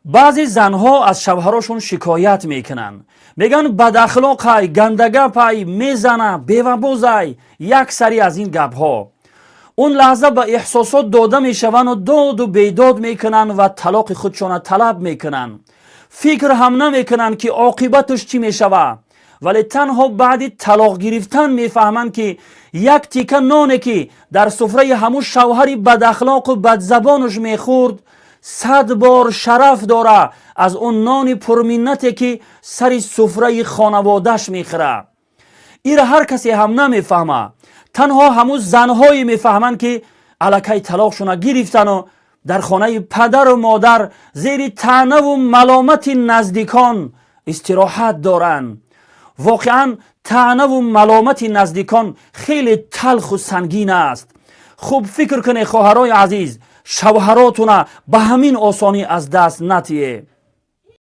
Баъзе занҳо аз шавҳарошон шикоят мекунанд, мегӯянд: бадахлоқай, гандагапай, мезана, бевабозай, як сари аз ин гапҳо. Он лаҳза ба эҳсосот дода мешаванду доду бедод мекунанд ва талоқи худшона талаб мекунанд. Фикр ҳам намекунанд, ки оқибаташ чӣ мешавад, вале танҳо баъди талоқ гирифтан мефаҳманд, ки як тика ноне, ки дар суфраи ҳамун шавҳари бадахлоқу бадзабонаш мехӯрд, 100 бор шараф дора аз он нони пурминнате, ки сари суфраи хонаводааш мехӯра. Ира ҳар касе ҳам намефаҳма, танҳо ҳамун занҳое мефаҳманд, ки аллакай талоқшона гирифтану дар хонаи падару модар зери таънаву маломати наздикон истироҳат доранд. Воқеан, таънаву маломати наздикон хеле талху сангин аст. Хуб фикр кунед, хоҳарои азиз, шавҳаротуна ба ҳамин осонӣ аз даст натиҳед.